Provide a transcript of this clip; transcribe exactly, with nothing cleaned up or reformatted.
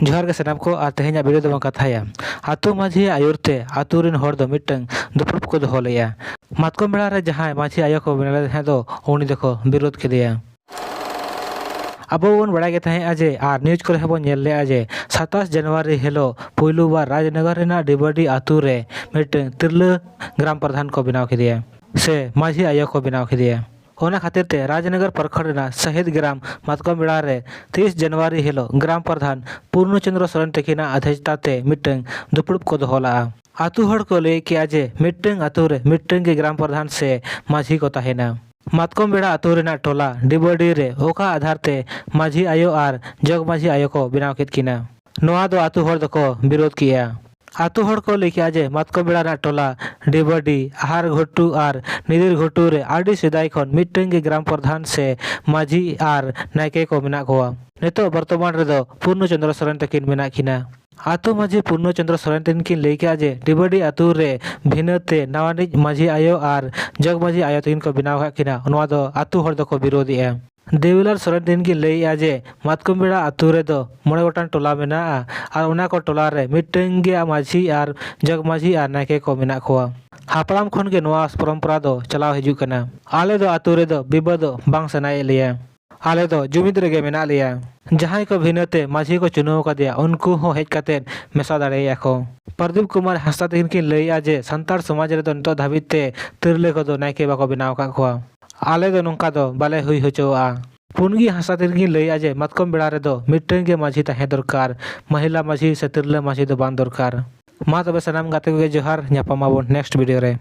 ᱡᱚᱦᱟᱨ ᱜᱮ ᱥᱟᱱᱟᱢ ᱠᱚ, ᱟᱨ ᱛᱮᱦᱮᱧᱟᱜ video ᱫᱚᱵᱚᱱ ᱠᱟᱛᱷᱟᱭᱟ ᱟᱹᱛᱩ ᱢᱟᱹᱡᱷᱤᱭᱟᱜ ᱟᱹᱭᱩᱨ ᱛᱮ ᱟᱹᱛᱩ ᱨᱮᱱ ᱦᱚᱲ ᱫᱚ ᱢᱤᱫᱴᱟᱝ ᱫᱩᱯᱲᱩᱵ ᱠᱚ ᱫᱚᱦᱚ ᱞᱮᱫᱼᱟ᱾ ᱢᱟᱛᱠᱚᱢ ᱵᱮᱲᱟ ᱨᱮ ᱡᱟᱦᱟᱸᱭ ᱢᱟᱹᱡᱷᱤ ᱟᱭᱳ ᱠᱚ ᱵᱮᱱᱟᱣ ᱞᱮᱫ ᱛᱟᱦᱮᱸᱫ ᱫᱚ, ᱩᱱᱤ ᱫᱚᱠᱚ ᱵᱤᱨᱳᱫ ᱠᱮᱫᱮᱭᱟ᱾ ᱟᱵᱚ ᱵᱚᱱ ᱵᱟᱲᱟᱭ ᱜᱮ ᱛᱟᱦᱮᱸᱫᱼᱟ ᱡᱮ, ᱟᱨ news ᱠᱚᱨᱮ ᱦᱚᱸᱵᱚᱱ ᱧᱮᱞ ᱞᱮᱫᱼᱟ ᱡᱮ, ᱥᱟᱛᱟᱥ ᱡᱟᱱᱩᱣᱟᱨᱤ ᱦᱤᱞᱳᱜ ᱯᱩᱭᱞᱩ ᱵᱟᱨ ᱨᱟᱡᱽᱱᱚᱜᱚᱨ ᱨᱮᱱᱟᱜ ᱰᱤᱵᱟᱹᱰᱤ ᱟᱹᱛᱩ ᱨᱮ ᱢᱤᱫᱴᱟᱝ ᱛᱤᱨᱞᱟᱹ ᱜᱨᱟᱢ ᱯᱨᱚᱫᱷᱟᱱ ᱠᱚ ᱵᱮᱱᱟᱣ ᱠᱮᱫᱮᱭᱟ ᱥᱮ ᱢᱟᱹᱡᱷᱤ ᱟᱭᱳ ᱠᱚ ᱵᱮᱱᱟᱣ ᱠᱮᱫᱮᱭᱟ᱾ ᱚᱱᱟ ᱠᱷᱟᱹᱛᱤᱨ ᱛᱮ ᱨᱟᱡᱽᱱᱚᱜᱚᱨ ᱯᱨᱚᱠᱷᱚᱸᱰ ᱨᱮᱱᱟᱜ ᱥᱟᱹᱦᱤᱫ ᱜᱨᱟᱢ ᱢᱟᱛᱠᱚᱢ ᱵᱮᱲᱟ ᱨᱮ ᱛᱮᱭᱤᱥ ᱡᱟᱱᱩᱣᱟᱨᱤ ᱦᱤᱞᱳᱜ ᱜᱨᱟᱢ ᱯᱨᱚᱫᱷᱟᱱ ᱯᱩᱨᱱᱚ ᱪᱚᱸᱫᱽᱨᱚ ᱥᱚᱨᱮᱱ ᱛᱟᱹᱠᱤᱱᱟᱜ ᱟᱫᱷᱮᱪᱛᱟ ᱛᱮ ᱢᱤᱫᱴᱟᱝ ᱫᱩᱯᱲᱩᱵ ᱠᱚ ᱫᱚᱦᱚ ᱞᱟᱜᱼᱟ᱾ ᱟᱹᱛᱩ ᱦᱚᱲ ᱠᱚ ᱞᱟᱹᱭ ᱠᱮᱜᱼᱟ ᱡᱮ, ᱢᱤᱫᱴᱟᱝ ᱟᱹᱛᱩ ᱨᱮ ᱢᱤᱫᱴᱟᱝ ᱜᱮ ᱜᱨᱟᱢ ᱯᱨᱚᱫᱷᱟᱱ ᱥᱮ ᱢᱟᱹᱡᱷᱤ ᱠᱚ ᱛᱟᱦᱮᱱᱟ᱾ ᱢᱟᱛᱠᱚᱢ ᱵᱮᱲᱟ ᱟᱹᱛᱩ ᱨᱮᱱᱟᱜ ᱴᱚᱞᱟ ᱰᱤᱵᱟᱹᱰᱤ ᱨᱮ ᱚᱠᱟ ᱟᱫᱷᱟᱨ ᱛᱮ ᱢᱟᱹᱡᱷᱤ ᱟᱭᱳ ᱟᱨ ᱡᱚᱜᱽ ᱢᱟᱹᱡᱷᱤ ᱟᱭᱳ ᱠᱚ ᱵᱮᱱᱟᱣ ᱠᱮᱫ ᱠᱤᱱᱟ, ᱱᱚᱣᱟ ᱫᱚ ᱟᱹᱛᱩ ᱦᱚᱲ ᱫᱚᱠᱚ ᱵᱤᱨᱳᱫ ᱠᱮᱜᱼᱟ᱾ ᱟᱹᱛᱩ ᱦᱚᱲ ᱠᱚ ᱞᱟᱹᱭ ᱠᱮᱜᱼᱟ ᱡᱮ, ᱢᱟᱛᱠᱚᱢ ᱵᱮᱲᱟ ᱨᱮᱱᱟᱜ ᱴᱚᱞᱟ ᱰᱤᱵᱟᱹᱰᱤ, ᱟᱦᱟᱨ ᱜᱷᱩᱴᱩ ᱟᱨ ᱱᱤᱫᱤᱨ ᱜᱷᱩᱴᱩ ᱨᱮ ᱟᱹᱰᱤ ᱥᱮᱫᱟᱭ ᱠᱷᱚᱱ ᱢᱤᱫᱴᱟᱝ ᱜᱮ ᱜᱨᱟᱢ ᱯᱨᱚᱫᱷᱟᱱ ᱥᱮ ᱢᱟᱹᱡᱷᱤ ᱟᱨ ᱱᱟᱭᱠᱮ ᱠᱚ ᱢᱮᱱᱟᱜ ᱠᱚᱣᱟ᱾ ᱱᱤᱛᱚᱜ ᱵᱚᱨᱛᱚᱢᱟᱱ ᱨᱮᱫᱚ ᱯᱩᱨᱱᱚ ᱪᱚᱸᱫᱽᱨᱚ ᱥᱚᱨᱮᱱ ᱛᱟᱹᱠᱤᱱ ᱢᱮᱱᱟᱜ ᱠᱤᱱᱟ᱾ ᱟᱹᱛᱩ ᱢᱟᱹᱡᱷᱤ ᱯᱩᱨᱱᱚ ᱪᱚᱸᱫᱽᱨᱚ ᱥᱚᱨᱮᱱ ᱛᱟᱹᱠᱤᱱ ᱠᱤᱱ ᱞᱟᱹᱭ ᱠᱮᱜᱼᱟ ᱡᱮ, ᱰᱤᱵᱟᱹᱰᱤ ᱟᱹᱛᱩ ᱨᱮ ᱵᱷᱤᱱᱟᱹ ᱛᱮ ᱱᱟᱣᱟᱱᱤᱡ ᱢᱟᱹᱡᱷᱤ ᱟᱭᱳ ᱟᱨ ᱡᱚᱜᱽ ᱢᱟᱹᱡᱷᱤ ᱟᱭᱳ ᱛᱟᱹᱠᱤᱱ ᱠᱚ ᱵᱮᱱᱟᱣ ᱟᱠᱟᱫ ᱠᱤᱱᱟ, ᱱᱚᱣᱟ ᱫᱚ ᱟᱹᱛᱩ ᱦᱚᱲ ᱫᱚᱠᱚ ᱵᱤᱨᱳᱫᱮᱜᱼᱟ᱾ ᱫᱮᱣᱤᱞᱟᱞ ᱥᱚᱨᱮᱱ ᱛᱟᱹᱠᱤᱱ ᱠᱤᱱ ᱞᱟᱹᱭᱮᱜᱼᱟ ᱡᱮ, ᱢᱟᱛᱠᱚᱢ ᱵᱮᱲᱟ ᱟᱹᱛᱩ ᱨᱮᱫᱚ ᱢᱚᱬᱮ ᱜᱚᱴᱟᱝ ᱴᱚᱞᱟ ᱢᱮᱱᱟᱜᱼᱟ ᱟᱨ ᱚᱱᱟ ᱠᱚ ᱴᱚᱞᱟ ᱨᱮ ᱢᱤᱫᱴᱟᱝ ᱜᱮ ᱢᱟᱹᱡᱷᱤ ᱟᱨ ᱡᱚᱜᱽ ᱢᱟᱹᱡᱷᱤ ᱟᱨ ᱱᱟᱭᱠᱮ ᱠᱚ ᱢᱮᱱᱟᱜ ᱠᱚᱣᱟ᱾ ᱦᱟᱯᱲᱟᱢ ᱠᱷᱚᱱ ᱜᱮ ᱱᱚᱣᱟ ᱯᱚᱨᱚᱢᱯᱚᱨᱟ ᱫᱚ ᱪᱟᱞᱟᱣ ᱦᱤᱡᱩᱜ ᱠᱟᱱᱟ᱾ ᱟᱞᱮ ᱫᱚ ᱟᱹᱛᱩ ᱨᱮᱫᱚ ᱵᱤᱵᱟᱹᱫᱚᱜ ᱵᱟᱝ ᱥᱟᱱᱟᱭᱮᱫ ᱞᱮᱭᱟ᱾ ᱟᱞᱮ ᱫᱚ ᱡᱩᱢᱤᱫ ᱨᱮᱜᱮ ᱢᱮᱱᱟᱜ ᱞᱮᱭᱟ᱾ ᱡᱟᱦᱟᱸᱭ ᱠᱚ ᱵᱷᱤᱱᱟᱹ ᱛᱮ ᱢᱟᱹᱡᱷᱤ ᱠᱚ ᱪᱩᱱᱟᱹᱣ ᱟᱠᱟᱫᱮᱭᱟ, ᱩᱱᱠᱩ ᱦᱚᱸ ᱦᱮᱡ ᱠᱟᱛᱮ ᱢᱮᱥᱟ ᱫᱟᱲᱮᱭᱟᱜᱼᱟ ᱠᱚ᱾ ᱯᱨᱚᱫᱤᱯ ᱠᱩᱢᱟᱨ ᱦᱟᱸᱥᱫᱟ ᱛᱟᱹᱠᱤᱱ ᱠᱤᱱ ᱞᱟᱹᱭᱮᱜᱼᱟ ᱡᱮ, ᱥᱟᱱᱛᱟᱲ ᱥᱚᱢᱟᱡᱽ ᱨᱮᱫᱚ ᱱᱤᱛᱚᱜ ᱫᱷᱟᱹᱵᱤᱡ ᱛᱮ ᱛᱤᱨᱞᱟᱹ ᱠᱚᱫᱚ ᱱᱟᱭᱠᱮ ᱵᱟᱠᱚ ᱵᱮᱱᱟᱣ ᱟᱠᱟᱫ ᱠᱚᱣᱟ᱾ ᱟᱞᱮ ᱫᱚ ᱱᱚᱝᱠᱟ ᱫᱚ ᱵᱟᱞᱮ ᱦᱩᱭ ᱦᱚᱪᱚᱣᱟᱜᱼᱟ᱾ ᱯᱩᱱᱜᱤ ᱦᱟᱸᱥᱫᱟ ᱛᱟᱹᱠᱤᱱ ᱠᱤᱱ ᱞᱟᱹᱭᱮᱜᱼᱟ ᱡᱮ, ᱢᱟᱛᱠᱚᱢ ᱵᱮᱲᱟ ᱨᱮᱫᱚ ᱢᱤᱫᱴᱟᱝ ᱜᱮ ᱢᱟᱹᱡᱷᱤ ᱛᱟᱦᱮᱸ ᱫᱚᱨᱠᱟᱨ, ᱢᱚᱦᱤᱞᱟ ᱢᱟᱹᱡᱷᱤ ᱥᱮ ᱛᱤᱨᱞᱟᱹ ᱢᱟᱹᱡᱷᱤ ᱫᱚ ᱵᱟᱝ ᱫᱚᱨᱠᱟᱨ᱾ ᱢᱟ ᱛᱚᱵᱮ ᱥᱟᱱᱟᱢ ᱜᱟᱛᱮ ᱠᱚᱜᱮ ᱡᱚᱦᱟᱨ, ᱧᱟᱯᱟᱢ ᱟᱵᱚᱱ next video ᱨᱮ᱾